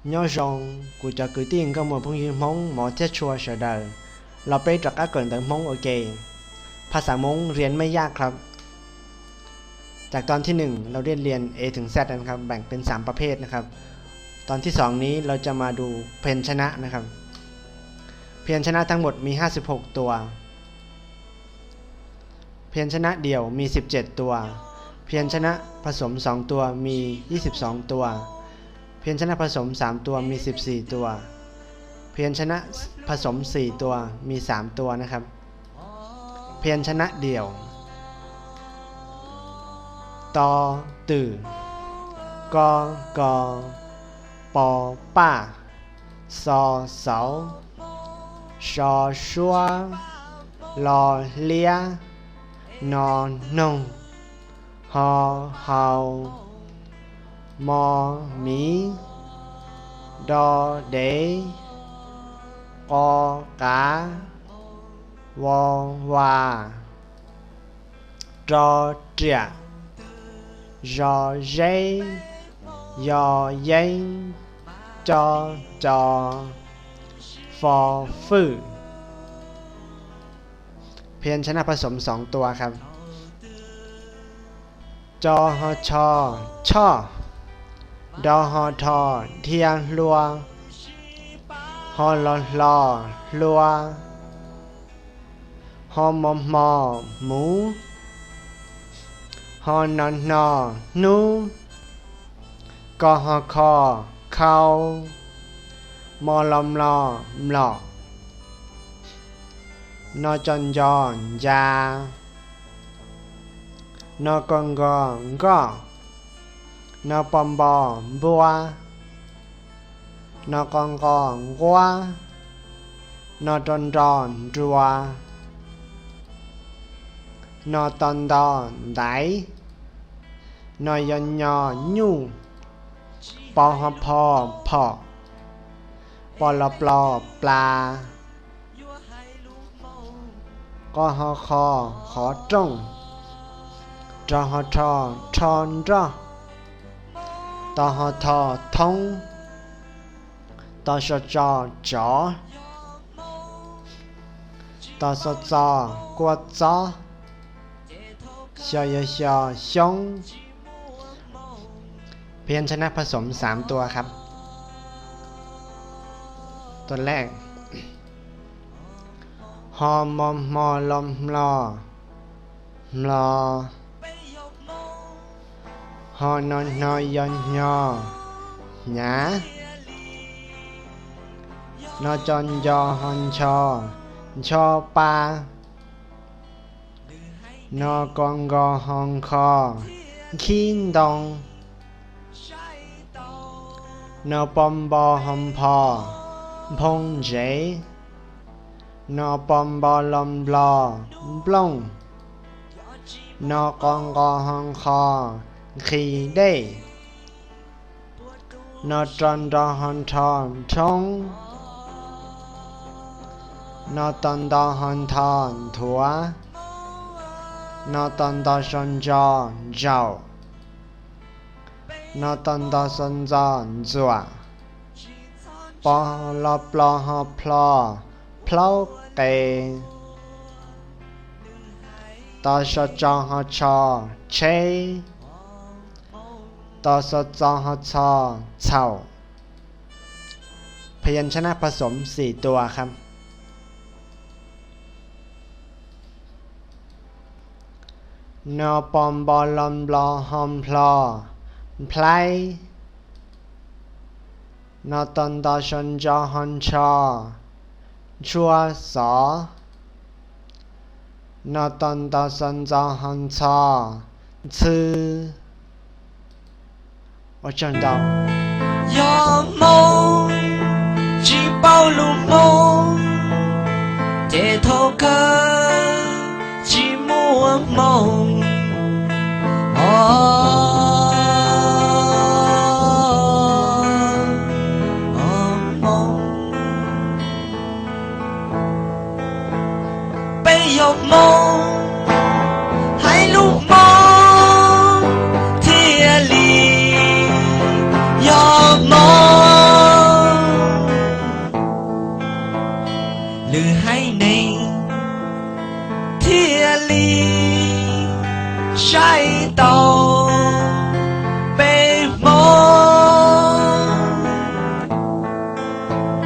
Nyob zoo, kuv cov kwv tij nkauj muam phooj ywg Hmoob mov thiab tshua sawv daws, los peb rov qab kawm ntawv Hmoob ua ke. ภาษา Hmoob เรียนไม่ยากครับ.จากตอนที่หนึ่ง เราเรียนเรียน A ถึง Z นะครับ แบ่งเป็นสามประเภทนะครับ. ตอนที่สองนี้เราจะมาดูพยัญชนะนะครับ. พยัญชนะทั้งหมดมีห้าสิบหกตัว. พยัญชนะเดี่ยวมีสิบเจ็ดตัว. พยัญชนะผสมสองตัวมียี่สิบสองตัว. พยัญชนะผสมสามตัวมีสิบสี่ตัว. พยัญชนะผสมสี่ตัวมีสามตัวนะครับ. พยัญชนะเดี่ยว ตอ ตื่น กอ กอ ปอ ป้า ซอ เสา ชอ ชั้ว ลอ เลี้ย นอ นง ฮอ เฮา มอ หมี ดอ เด๋ กอ กา วอ วา รอ เรีย ยอ เย้ ยอ เย้ง จอ จอ ฟอ ฟื่อ พยัญชนะผสมสองตัวครับ. จอ ฮอ ชอ ช่อ ดอ ฮอ ทอ เทีย ฮลัว ฮอ ลอ ฮลอ ฮลัว ฮอ มอ ฮมอ หมู ฮอ นอ ฮนอ หนู กอ ฮอ คอ เคา มอ ลอ มลอ เหมาะ นอ จอ ยอ ยา นอ กอ กอ งอ นอ ปอ ปอ บัว นอ กอ กอ กัว นอ รอ รอ รัว นอ ตอ ตอ ไต นอ ยอ ยอ หยู่ ปอ ฮอ พอ ผ่อ ปอ ลอ ปลอ ปลา กอ ฮอ คอ ขอ ร่อง รอ ฮอ รอ รอ ร่อง ตอ ฮอ ทอ ท้อง ตอ ชอ จอ จ๋อ ตอ ซอ ซอ กัว ซ้อ ชอ ยอ ยอ ชั้ว พยัญชนะผสมสามตัวครับ. ตัวแรก ฮอ มอ ฮมอ ลอ ฮลอ ฮลอ ฮอ นอ ฮนอ ยอ ยอ หนา นอ จอ ยอ ฮอ ชอ ชอ ปา นอ กอ กอ ฮอ คอ ขี้ตม นอ ปอ ปอ ฮอ พอ พงเฉย นอ ปอ ปอ ลอ ปลอ ปล้อง นอ กอ กอ ฮอ คอ ขีเด้ นอ รอ รอ ฮอ ทอ ท้อง นอ ตอ ตอ ฮอ ทอ ถัว นอ ตอ ตอ ชอ จอ เจ้า นอ ตอ ตอ ชอ จอ จั่ว ปอ ลอ ปลอ ฮอ พลอ เพล้าเก ตอ ชอ จอ ฮอ ชอ เช้ ตอ ซอ ซอ ฮอ ซอ เฉ่า พยัญชนะผสมสี่ตัวครับ. นอ ปอ ปอ ลอ ปลอ ฮอ พลอ พล้าย นอ ตอ ตอ ชอ จอ ฮอ ชอ ชัวสอ นอ ตอ ตอ ชอ จอ ฮอ ชอ ซื Ua tsaug ntau. Yog Hmoob tsis paub lus Hmoob, ces thaum kawg tsis muaj hmoo. Hmoob, peb yog Hmoob, hais lus Hmoob thiaj li yog Hmoob. Nws haiv neeg thiaj li saib tau.